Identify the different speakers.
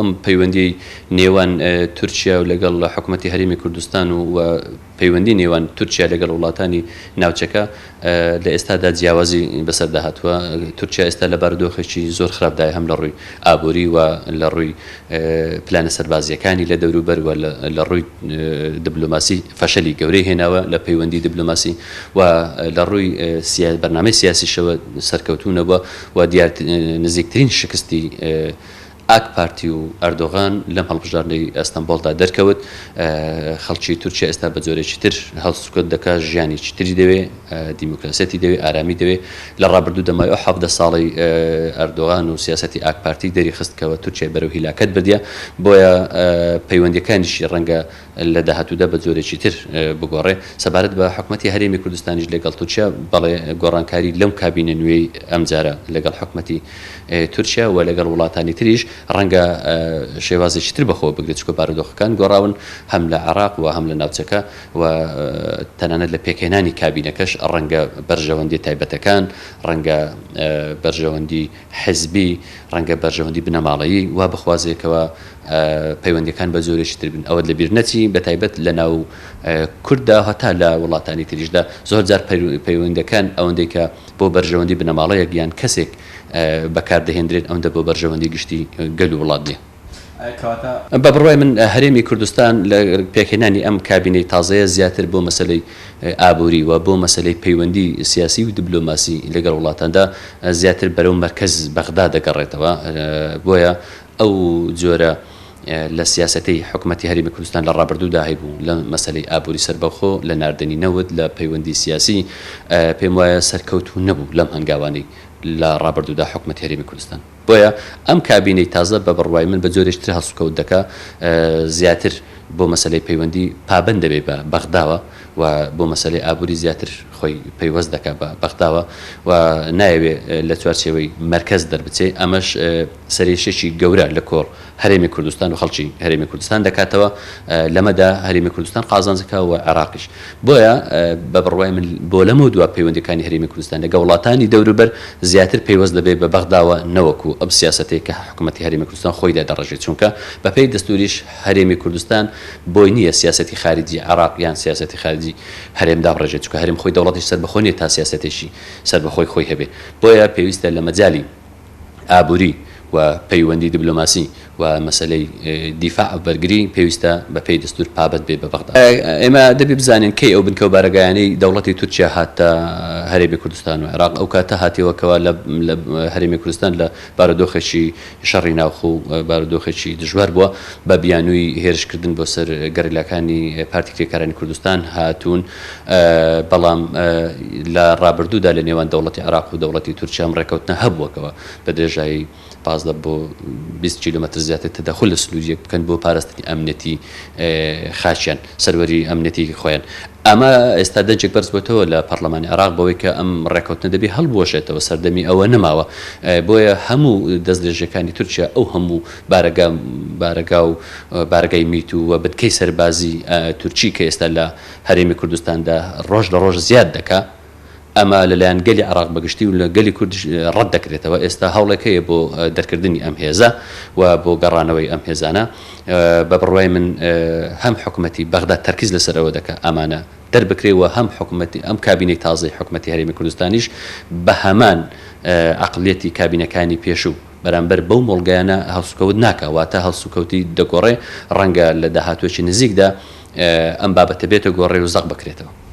Speaker 1: ئەم پەیوەندیەی نێوان تورکیا و لەگەڵ حکومەتی هەرێمی کوردستان و پەیوەندی نێوان تورکیا لەگەڵ وڵاتانی ناوچەکە لە ئێستادا جیاوازی بەسەردا هاتووە. تورکیا ئێستا لە بارودۆخێکی زۆر خراپدایە هەم لە ڕووی ئابووری و لە ڕووی پلانە سەربازییەکانی لە دەوروبەر و لە ڕووی دبلۆماسی فەشەلی گەورەی هێناوە لە پەیوەندی دبلۆماسی و لە ڕووی بەرنامەی سیاسیشەوە سەرکەوتوو نەبووە و دیار نزیکترین شکستی ئاک پارتی و ئەردۆغان لەم هەڵبژاردنەی ئەستەنبۆڵدا دەرکەوت، خەڵکی تورکیا ئێستا بە جۆرێکی تر هەڵسوکەوت دەکات، ژیانێکی تری دەوێ، دیموکراسیەتی دەوێ، ئارامی دەوێ. لە ڕابردوودا ماوەی ئەو 17 ساڵەی ئەردۆغان و سیاسەتی ئاک پارتی دەریخست کەوە تورکیای بەرەو هیلاکەت بردیە، بۆیە پەیوەندیەکانیشی ڕەنگە لە داهاتوودا بە جۆرێکی تر بگۆڕێ. سەبارەت بە حکومەتی هەرێمی کوردستانیش لەگەڵ تورکیا، بەڵێ گۆڕانکاری لەم کابینە نوێی ئەمجارە لەگەڵ حکومەتی تورکیا و لەگەڵ وڵاتانی تریش ڕەنگە شێوازێکی تر بەخۆوە بگرێت، چونکە بارودۆخەکان گۆڕاون هەم لە عێراق و هەم لە ناوچەکە و تەنانەت لە پێکهێنانی کابینەکەش ڕەنگە بەرژەوەندیە تایبەتەکان، ڕەنگە بەرژەوەندی حزبی، ڕەنگە بەرژەوەندی بنەماڵەیی وا بخوازێ کەوا پەیوەندیەکان بە جۆرێکی تر بن. ئەوەت لە بیر نەچی بە تایبەت لە ناو کورددا هەتا لە وڵاتانی تریشدا زۆر جار پەیوەندەکان ئەوەندەی کە بۆ بەرژەوەندی بنەماڵەیەک یان کەسێک بەکار دەهێندرێن ئەوەندە بۆ بەرژەوەندی گشتی گەل و وڵات نیە. بە بڕوای من هەرێمی کوردستان لە پێکهێنانی ئەم کابینەی تازەیە زیاتر بۆ مەسەلەی ئابووری و بۆ مەسەلەی پەیوەندی سیاسی و دبلۆماسی لەگەڵ وڵاتاندا زیاتر بەرەو مەرکەز بەغدا دەگەڕێتەوە بۆیە ئەو جۆرە لە سیاسەتەی حکومەتی هەرێمی کوردستان لە ڕابردوودا هەیبوو لە مەسەلەی ئابووری سەربەخۆ، لە ناردنی نەوت، لە پەیوەندی سیاسی پێم وایە سەرکەوتوو نەبوو لەم هەنگاوانەی لە ڕابردوودا حکومەتی هەرێمی کوردستان. بۆیە ئەم کابینەی تازە بە بڕوای من بە جۆرێکی تر هەڵسوکەوت دەکا، زیاتر بۆ مەسەلەی پەیوەندی پابەند دەبێ بە بەغداوە و بۆ مەسەلەی ئابووری زیاتر خۆی پەیوەست دەکا بە بەغداوە و نایەوێ لە چوارچێوەی مەرکەز دەربچێ، ئەمەش سەرێشێکی گەورە لە کۆڕ هەرێمی کوردستان و خەڵکی هەرێمی کوردستان دەکاتەوە، لەمەدا هەرێمی کوردستان قازانج دەکا و عێراقیش. بۆیە بە بڕوای من بۆ لەمەودوا پەیوەندییەکانی هەرێمی کوردستان لەگەڵ وڵاتانی دەوروبەر زیاتر پەیوەست دەبێت بە بەغداوە نەوەکو ئەم سیاسەتەی کە حکومەتی هەرێمی کوردستان خۆی دادەڕێژێت، چونکە بەپێی دەستوریش هەرێمی کوردستان بۆی نییە سیاسەتی خاریجی عێراق یان سیاسەتی خاریجی هەرێم دابڕێژێت، چونکە هەرێم خۆی دەوڵەتێکی سەربەخۆ نییە تا سیاسەتێکی سەربەخۆی خۆی هەبێت، بۆیە پێویستە لە مەجالی. ئابووری و پەیوەندی دبلۆماسی و مەسەلەی دیفاع و بەرگری پێویستە بە پێی دەستوور پابەند بێ بە بەغدا. ئێمە دەبێ بزانین کەی ئەو بنکە و بارەگایانەی دەوڵەتی تورکیا هاتە هەرێمی کوردستان و عێراق ئەو کاتە هاتیەوە کەوا لە هەرێمی کوردستان لە بارودۆخێکی شەڕی ناوخۆ و بارودۆخێکی دژوار بووە بە بیانووی هێرش کردن بۆ سەر گەریلاکانی پارتی کرێکارانی کوردستان هاتوون بەڵام لە ڕابردوودا لە نێوان دەوڵەتی عێراق و دەوڵەتی تورکیا ئەم ڕێکەوتنە هەبووە کەوا بە درێژایی 15 بۆ 20 کیلۆمەتر زیاتر تەدەخول لە سنووری یەک بکەن بۆ پاراستنی ئەمنیەتی خاکیان، سەروەری ئەمنیەتی خۆیان. ئەمە ئێستا دەنگێک بەرز بۆتەوە لە پەڕلەمانی عێراق بەوەی کە ئەم ڕێکەوتنە دەبێ هەڵبوەشێتەوە، سەردەمی ئەوە نەماوە. بۆیە هەموو دەستدرێژیەکانی تورکیا ئەو هەموو بارەگا بارەگا و بارەگای میت و بنکەی سەربازی تورکی کە ئێستا لە هەرێمی کوردستاندا ڕۆژ لە ڕۆژ زیاد دەکا، ئەمە لەلایەن گەلی عێراق بە گشتی و لە گەلی کوردیش ڕەت دەکرێتەوە، ئێستا هەوڵێک هەیە بۆ دەرکردنی ئەم هێزە و بۆ گەڕانەوەی ئەم هێزانە، بە بڕوای من هەم حکومەتی بەغدا تەرکیز لەسەر ئەوە دەکا ئەمانە دەربکرێ و هەم حکومەتی ئەم کابینەی تازەی حکومەتی هەرێمی کوردستانیش بە هەمان عەقڵیەتی کابینەکانی پێشوو بەرامبەر بەو مۆڵگەیانە هەڵسوکەوت ناکا، واتە هەڵسوکەوتی دەگۆڕێ، ڕەنگە لە داهاتوویەکی نزیکدا ئەم بابەتە بێتە گۆڕێ و زەق بکرێتەوە.